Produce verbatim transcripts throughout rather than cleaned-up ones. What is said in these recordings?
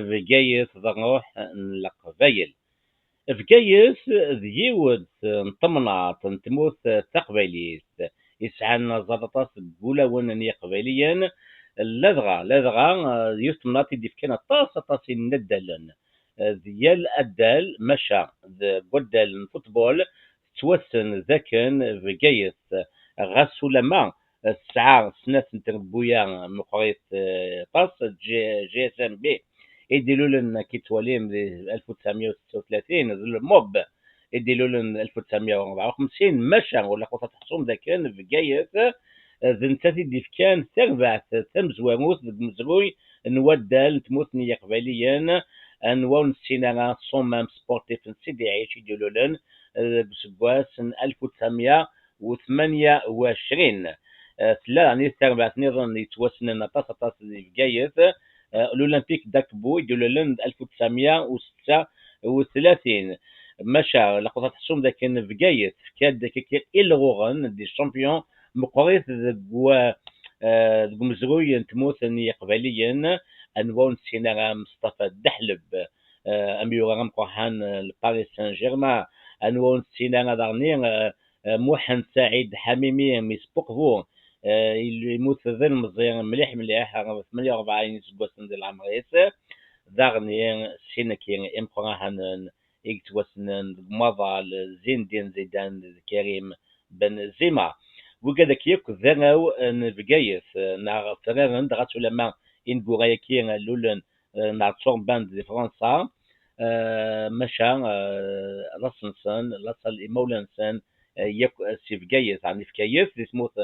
Bgayet d ṛṛuḥ n Leqbayel. Bgayet d yiwet n temnaḍt n tmurt taqbaylit yesɛan aẓaṭ aṭas deg wulawen n Yiqbayliyen, ladɣa, ladɣa, eh, d yiwet n temnaḍt i d-yefkan aṭas, aṭas n inaddalen, eh, d yal addal, maca deg waddal n football tettwassen dakken Bgayet, ɣas ulamma tesɛa snat n trebbuya meqqrit, eh, aṭas, G-, G S M B i d-ilulen, akka i tettwalim, di alef u tesɛemya u setta u tlatin, d Le Mob i d-ilulen alef u tesɛemya u rebɛa u xemsin, maca ur ilaq ad teḥsum dakken Bgayet, eh, d nettat i d-ifkan tarbaɛt tamezwarut deg umezruy n waddal n tmurt n Yiqbayliyen, anwa ur nessin ara, Ṣṣumam Sportif n Sidi Ɛic i d-ilulen, eh, deg useggas n alef u tesɛemya u tmenya u ɛecrin. Eh, tella daɣen tarbaɛt nniḍen yettwassnen aṭas, aṭas di Bgayet, eh, l'Olympique d'Akbou i d-ilulen d alef u tesɛemya u setta u tlatin. Maca, ilaq ad teḥsum dakken Bgayet tefka-d kiki ilɣuɣen, des champions, meqqrit deg wa-, eh, deg umezruy n tmurt n Yiqbayliyen, anwa ur nessin ara, Mustafa Ddeḥleb, eh, amyurar ameqqran, eh, le Paris Saint-Germain, anwa ur nessin ara daɣen, eh, eh, Muḥend Saɛid Ḥamimi, mi yesbuqbu, eh, il-, yemmut d ilemẓi mliḥ, mliḥ, ɣef tmenya u rebɛin iseggasen di leɛmer-is. Daɣen sin-agi imeqqranen i yettwassnen deg umaḍal, Zindin Zidan d Karim Benzema. Wigad-agi akk d arraw n Bgayet, eh, neɣ fraren-d, ɣas ulamma ineggura-agi lulen, eh, neɣ ttuṛebban-d di Fransa, eh, maca, eh, laṣel-nsen, laṣel imawlan-nsen, eh, yakk, eh, si Bgayet, ɛni Bgayet di tmurt,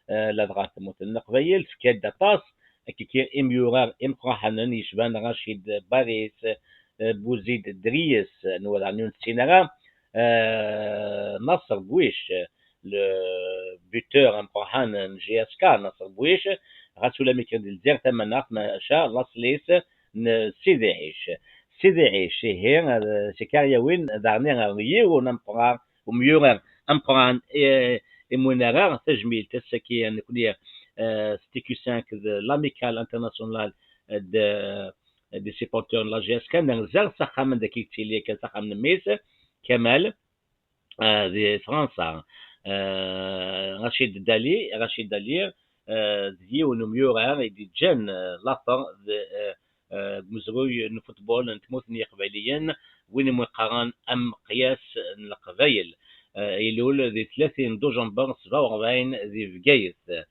eh, ladɣa tamurt n Leqbayel, tefka-d aṭas, akkiki imyurar imeqqranen yecban Racid Baris, eh, Bouzid Dries, nwa daɣen ur nessin ara, eh, Nasser Bouiche, le buteur ameqqran n J S K, Nasser Bouiche, ɣas ulamma yekker di Lezzayer Tamaneɣt, maca laṣel-is n Sidi Ɛic. Sidi Ɛic, ihi, eh, si karyawi daɣen yiwen ameqqran, umyurar ameqqran, eh, i m-wwin ara tajmilt ass-agi, nekkni, eh, s T Q cinq d l'Amicale Internationale de, des supporters n la J S K, nerza s axxam anda i yettili, akka s axxam n mmi-s, Kamal, eh, di Fransa. Eh, Rachid Dali, Rachid Dali, eh, d yiwen umyurar i d-yeǧǧan, eh, later d, eh, eh, deg umezruy n football n tmurt n Yiqbayliyen, win i qqaren ameqyas n Leqbayel. Eh, ilul di tlatin duǧember sebɛa u rebɛin di Bgayet.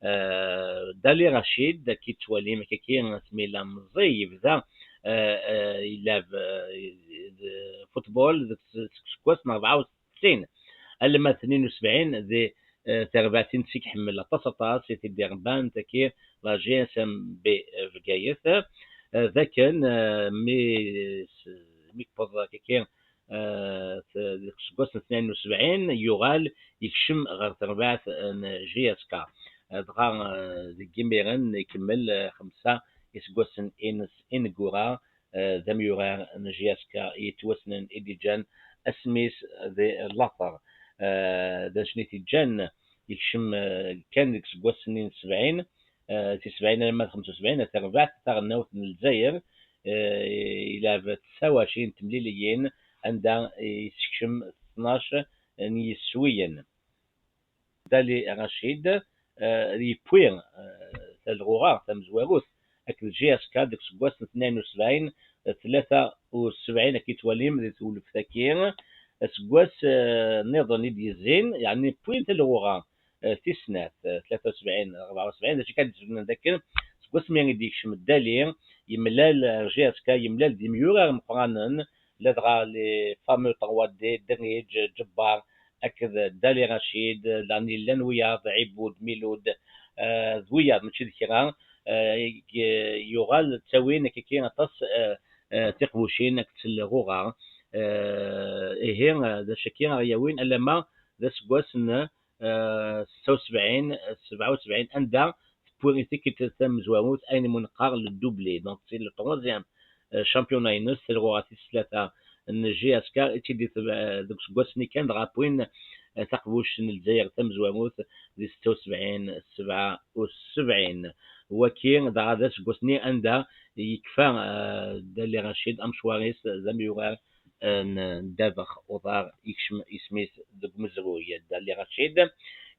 Eh, Dali Rachid, akka i yettwalim, akkaki asmi yella meẓẓi, yebda, eh, eh, ilab, eh, d-, football deg s-, seg useggas n rebɛa u settin alamma tnin u sebɛin, di, eh, terbaɛt i netta i iḥemmel aṭas, aṭas, i t-id-irebban, taki, la G S M B Bgayet, eh, d akken, eh, mi s-, mi yewweḍ, akkaki, eh, t-, deg useggas n tnin u sebɛin, yuɣal yekcem ɣer terbaɛt n J S K. Eh, dɣa, eh, deg imiren ikemmel, eh, xemsa iseggasen ines ineggura, eh, d amyurar n J S K yettwassnen i d-yeǧǧan asmi-s di later. Eh, d acu i t-yeǧǧan yekcem, eh, kan deg iseggasen-nni n sebɛin, eh, si sebɛin alamma d xemsa u sebɛin, ar terbaɛt taɣelnawt n Lezzayer, eh, ilɛeb tesɛa u ɛecrin n temliliyin, anda yessekcem tnac n yiswiyen. Dali Rachid, eh, yewwi, eh, talɣuɣa tamezwarut akked J S K deg useggas n tnin u sebɛin, tlata u sebɛin, akka i twalim di tewleft-agi. Aseggas, eh, nniḍen i d-yezzin, yeɛni wwin talɣuɣa, eh, tis snat, eh, tlata u sebɛin, rebɛa u sebɛin, d acu kan d-yesbedden d akken seg wasmi i d-yekcem Dali, yemlal, eh, J S K, yemlal d imyurar meqqranen, ladɣa les fameux trois D, Derriǧ, Ǧebbar, akked Dali Rachid, daɣen llan wiyaḍ, Ɛibud, Milud, eh, d wiyaḍ, mačči d kra, eh, i, yuɣal ttawin akkaki aṭas, eh, eh, tiqbucin akked tellɣuɣa. Eh, ihi, eh, d acu-agi ara ɣ-yawin alamma d aseggas n, eh, setta u sebɛin, sebɛa u sebɛin, anda tewwi i tikkelt tamezwarut, ayen i mu neqqar le doublé. Donc, c'est le troisième, euh, championnat-ines, talɣuɣa tis tlata n J S K, i tt-id-itebɛ, euh, deg useggas-nni kan, dɣa wwin, euh, taqbuct n Lezzayer tamezwarut di setta u sebɛin, sebɛa u sebɛin. Waki dɣa d aseggas-nni anda yekfa, eh, Dali Racid amecwar-is d amyurar, eh, n, n ddabex uḍar, yekcem isem-is deg umezruy. Dali Racid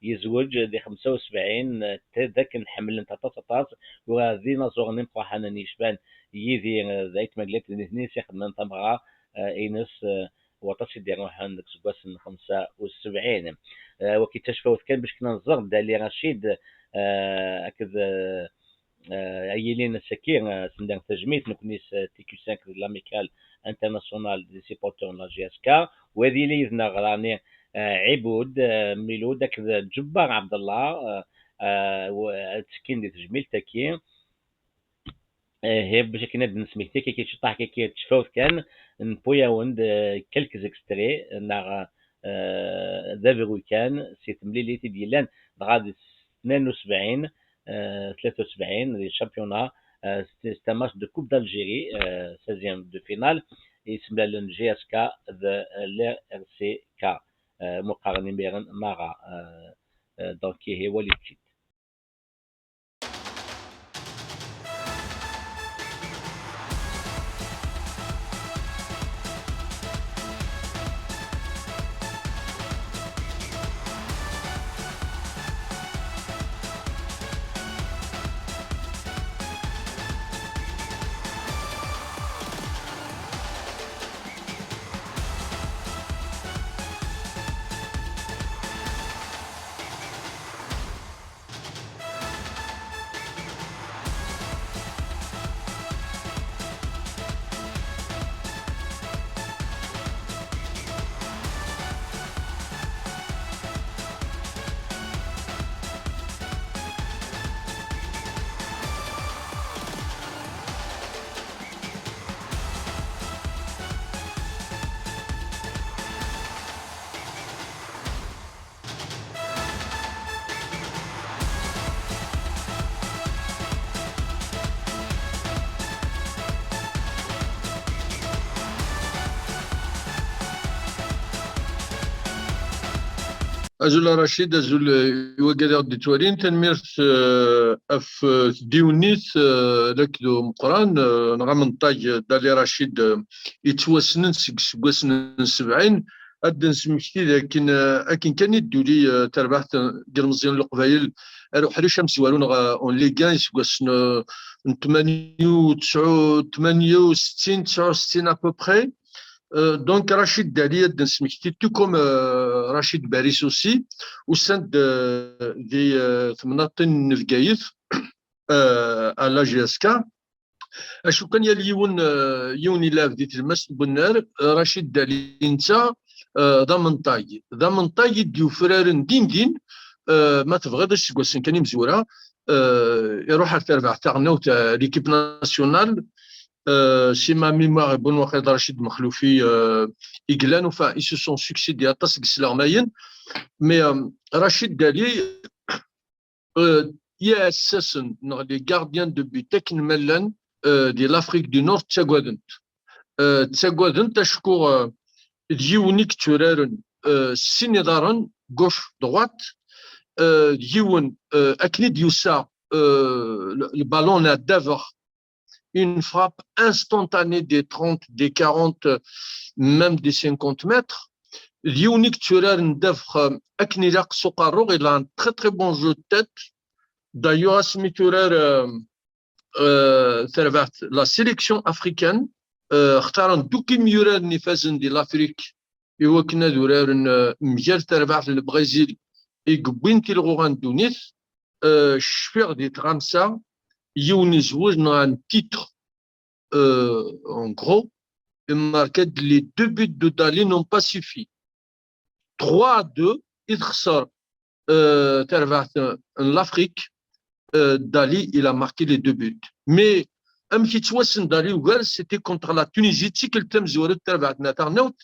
yezweǧ di xemsa u sebɛin, eh, d akken ḥemmlen-t aṭas, aṭas. Tura d inaẓuren imeqqranen yecban yid-i, eh, d aytmaglak, d nitni i s-ixedmen tameɣra, eh, ines, eh, waṭas i d-iruḥen deg useggas n xemsa u sebɛin. Eh, waki d tacfawt kan bac kan ad nẓer Dali Racid, eh, akked, eh, eh, ad yilin ass-agi, eh, send-, tajmilt, nekni s, eh, T Q cinq d l'Amicale Internationale des Supporters n la J S K, u ad yili yid-neɣ ɣer-ni, eh, Ɛibud, eh, Milud akked Ǧebbar Ɛebdallah, eh, eh, u-, ad ttekkin di tejmilt-agi. Ihi, bac akken ad d-nesmekti akka ciṭṭaḥ akka tecfawt kan, newwi-awen-d, eh, quelques extraits neɣ, eh, d abruy kan si temlilit i d-yellan dɣa di tnin u sebɛin, eh, tlata u sebɛin di championnat, eh, c'est un match de Coupe d'Algérie, eh, seizième de finale, i yessemlalen J S K d, eh, l'R C K, eh, mu qqaren imiren Mara, eh, eh, donc ihi walit-tt-id. Azul a Racid, azul, eh, i wigad i ɣ-d-ittwalin. Tanemmirt, eh, ɣef, eh, tdiwennit, eh, d akud umeqqran, eh, neɣ amenṭag, eh, Dali Racid, eh, yettwassnen seg iseggasen n sebɛin. Ad d-nesmekti d akken, eh, akken kan i d-tuli, eh, terbaɛt n yilmeẓyen n Leqbayel ar uḥric amezwaru neɣ, eh, en Ligue un iseggasen, eh, n tmanya u tesɛu, tmanya u settin, tesɛa u settin à peu près. Euh, donc, Rachid Dali, ad d-nesmekti, tout comme, euh, Rachid Baris aussi, usan-d, euh, di, euh, temnaḍtin n Bgayet, euh, à la J S K. Acu kan, yal yiwen, euh, yiwen ilɛeb di tlemmast n wennar, euh, Rachid Dali netta, euh, d amenṭag. D amenṭag i d-yufraren din din, euh, ma tebɣiḍ iseggasen kan imezwura, euh, iruḥ ar terbaɛt taɣelnawt, euh, l'équipe nationale, euh, si ma mémoire est bonne, waqila d Rachid Mexlufi, euh, i yellan, enfin, ils se sont succédé aṭas deg yisleɣmayen, mais, euh, Rachid Dali, euh, i iɛessasen neɣ les gardiens de but akken ma llan, euh, di l'Afrique du Nord ttagaden-t. Euh, ttagaden-t acku, euh, d yiwen i yetturaren, euh, s sin iḍarren, gauche, droite, euh, d yiwen, euh, akken i d-yusa, euh, le, le ballon n ddabex, une frappe instantanée des trente, des quarante, même des cinquante mètres. D yiwen i yetturaren ddabex, euh, akken ilaq s uqerru, il a un très, très bon jeu de tête. D'ailleurs, asmi turar, euh, euh, terbaɛt la sélection africaine, euh, xtaren-d akk imyuraren ifazen di l'Afrique i wakken ad uraren, euh, mgal terbaɛt n Lebrizil i yewwin tilɣuɣa n ddunit. Euh, cfiɣ di tɣamsa yiwen izweǧ neɣ un titre, euh, en gros, et marqué les deux buts de Dali n'ont pas suffi. Trois à deux i texser, euh, terbaɛt n l'Afrique, euh, Dali, il a marqué les deux buts. Mais amek yettwassen Dali ugar, c'était contre la Tunisie, d tikkelt tamezwarut terbaɛt n taɣelnawt,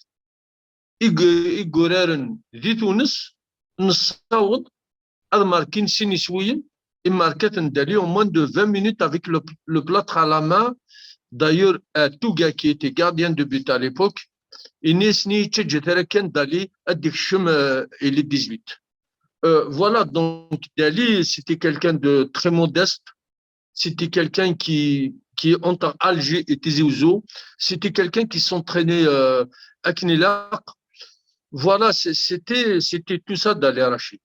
i g-, i yuraren di Tunes, nessaweḍ ad markin sin iswiyen, i markaten Dali en moins de vingt minutes avec le, le plâtre à la main. D'ailleurs, euh, Touga, qui était gardien de but à l'époque, ini-asen i yettaǧǧa ara kan Dali ad d-ikcem, euh, il est dix-huit. Euh, voilà, donc Dali, c'était quelqu'un de très modeste, C'était quelqu'un qui, qui, entre Alger et Tizi Ouzou, c'était quelqu'un qui s'entraînait euh, à Knilak. Voilà, c'est- c'était, c'était tout ça d'Ali Rachid.